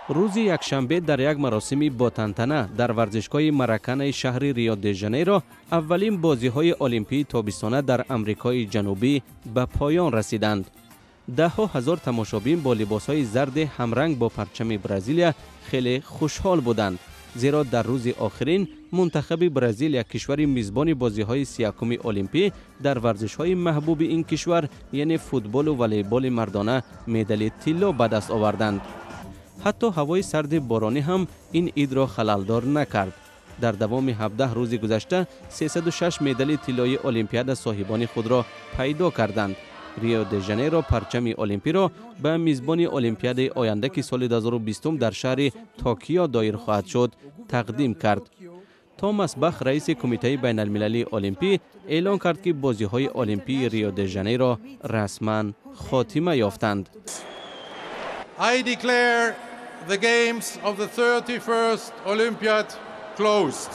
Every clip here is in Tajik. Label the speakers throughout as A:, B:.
A: Рӯзи якшанбе дар як маросими ботантана дар варзишгоҳи Мараканаи шаҳри Рио де Жанейро аввалин бозиҳои олимпии тобистона дар Амрикои Ҷанубӣ ба поён расиданд. Даҳҳо ҳазор тамошобин бо либосҳои зарди ҳамранг бо парчами Бразилия хеле хушҳол буданд, зеро дар рӯзи охирин мунтахаби Бразилия, кишвари мизбони бозиҳои 31-уми олимпӣ, дар варзишҳои маҳбуби ин кишвар, яъне футболу волейболи мардона, медали тилло ба даст оварданд. Ҳатто ҳавои сарди боронӣ ҳам ин идро халалдор накард. Дар давоми 17 рӯзи гузашта 306 медали тиллоии олимпиада соҳибони худро пайдо карданд. Рио де Жанейро парчами олимпиро ба мизбони олимпиадаи оянда, ки соли 2020 дар шаҳри Токио доир хоҳад шуд, тақдим кард. Томас Бах, раиси Кумитаи байналмилалии олимпӣ, эълон кард, ки бозиҳои олимпии Рио де Жанейро расман хотима ёфтанд.
B: I declare the games of the 31st Olympiad closed.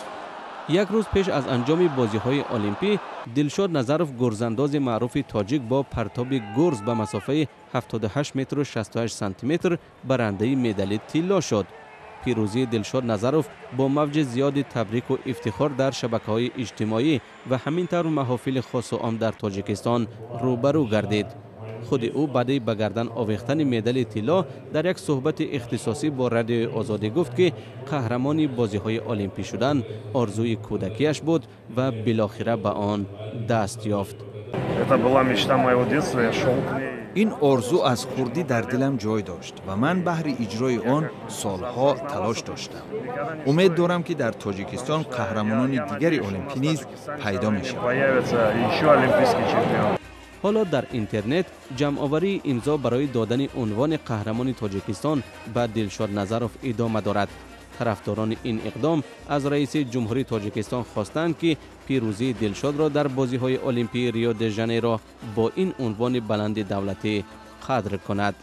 A: Як рӯз пеш аз анҷоми бозиҳои олимпӣ Дилшод Назаров, гурзандози маъруфи тоҷик, бо партоби гурз ба масофаи 78 метру 68 сантиметр барандаи медали тилло шуд. Пирӯзии Дилшод Назаров бо мавҷи зиёди табрику ифтихор дар шабакаҳои иҷтимоӣ ва ҳамин тавр маҳофили хосу ом дар Тоҷикистон рӯбарӯ гардид. Худи ӯ баъди ба гардан овехтани медали тилло дар як суҳбати ихтисосӣ бо Радиои Озодӣ гуфт, ки қаҳрамони бозиҳои олимпӣ шудан орзуи кӯдакиаш буд ва билохира ба он даст ёфт.
C: Это была мечта моего детства, я шел к ней.
D: Ин орзу аз хурдӣ дар дилам ҷой дошт ва ман баҳри иҷрои он солҳо талош доштам. Умед дорам, ки дар Тоҷикистон қаҳрамонони дигари олимпӣ низ пайдо мешаванд.
C: Появятся еще олимпийские чемпионы.
A: Ҳоло дар интернет ҷамъоварии имзо барои додани унвони қаҳрамони Тоҷикистон ба Дилшод Назаров идома дорад. Тарафдорони ин иқдом аз раиси ҷумҳурии Тоҷикистон хостанд, ки пирӯзии Дилшодро дар бозиҳои олимпии Рио де Жанейро бо ин унвони баланди давлатӣ қадр кунад.